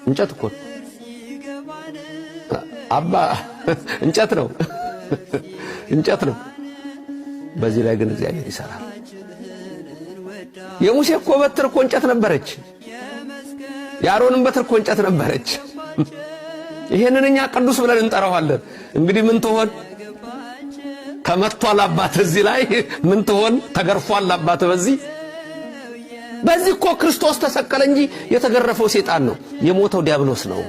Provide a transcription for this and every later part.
እንጨት እኮ አባ እንጨት ነው፣ እንጨት ነው። በዚህ ላይ ግን እግዚአብሔር ይሰራል። የሙሴ እኮ በትር እኮ እንጨት ነበረች። የአሮንም በትር እኮ እንጨት ነበረች። ይሄንን እኛ ቅዱስ ብለን እንጠራዋለን። እንግዲህ ምን ትሆን? ተመቷል አባት እዚህ ላይ ምን ትሆን? ተገርፏል አባት በዚህ በዚህ እኮ ክርስቶስ ተሰቀለ እንጂ የተገረፈው ሴጣን ነው፣ የሞተው ዲያብሎስ ነው።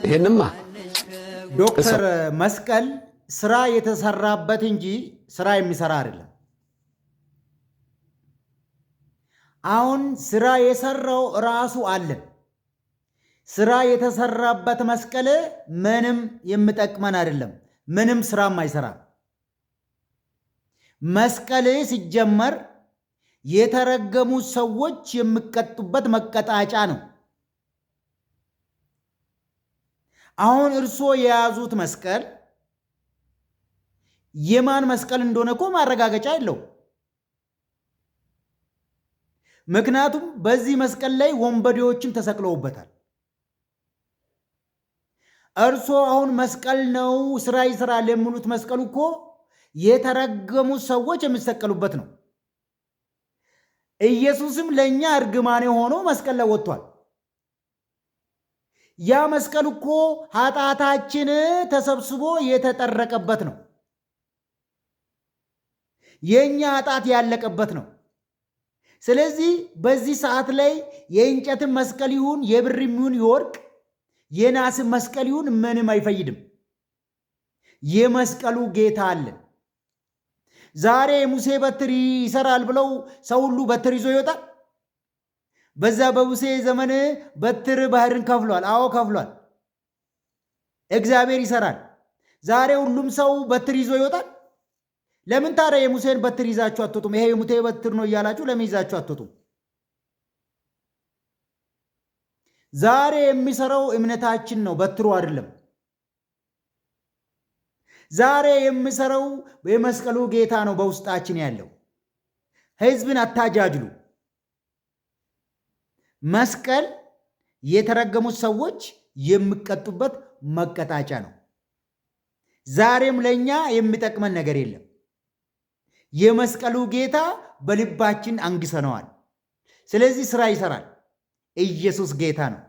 ይሄንማ ዶክተር መስቀል ስራ የተሰራበት እንጂ ስራ የሚሰራ አይደለም። አሁን ስራ የሰራው ራሱ አለ። ስራ የተሰራበት መስቀል ምንም የሚጠቅመን አይደለም። ምንም ስራም አይሰራም። መስቀል ሲጀመር የተረገሙ ሰዎች የሚቀጡበት መቀጣጫ ነው። አሁን እርሶ የያዙት መስቀል የማን መስቀል እንደሆነ እኮ ማረጋገጫ የለው። ምክንያቱም በዚህ መስቀል ላይ ወንበዴዎችም ተሰቅለውበታል። እርሶ አሁን መስቀል ነው ስራ ይሰራል የሚሉት መስቀሉ እኮ የተረገሙ ሰዎች የሚሰቀሉበት ነው። ኢየሱስም ለእኛ እርግማኔ ሆኖ መስቀል ላይ ወጥቷል። ያ መስቀል እኮ ኃጢአታችን ተሰብስቦ የተጠረቀበት ነው። የእኛ ኃጢአት ያለቀበት ነው። ስለዚህ በዚህ ሰዓት ላይ የእንጨትን መስቀል ይሁን የብርም ይሁን የወርቅ የናስን መስቀል ይሁን ምንም አይፈይድም። የመስቀሉ ጌታ አለ። ዛሬ ሙሴ በትር ይሰራል ብለው ሰው ሁሉ በትር ይዞ ይወጣል። በዛ በሙሴ ዘመን በትር ባህርን ከፍሏል። አዎ ከፍሏል። እግዚአብሔር ይሰራል። ዛሬ ሁሉም ሰው በትር ይዞ ይወጣል። ለምን ታዲያ የሙሴን በትር ይዛችሁ አትወጡም? ይሄ የሙሴ በትር ነው እያላችሁ ለምን ይዛችሁ አትወጡም? ዛሬ የሚሰራው እምነታችን ነው፣ በትሩ አይደለም። ዛሬ የሚሰራው የመስቀሉ ጌታ ነው በውስጣችን ያለው። ህዝብን አታጃጅሉ። መስቀል የተረገሙት ሰዎች የሚቀጡበት መቀጣጫ ነው። ዛሬም ለእኛ የሚጠቅመን ነገር የለም። የመስቀሉ ጌታ በልባችን አንግሰነዋል። ስለዚህ ስራ ይሰራል። ኢየሱስ ጌታ ነው።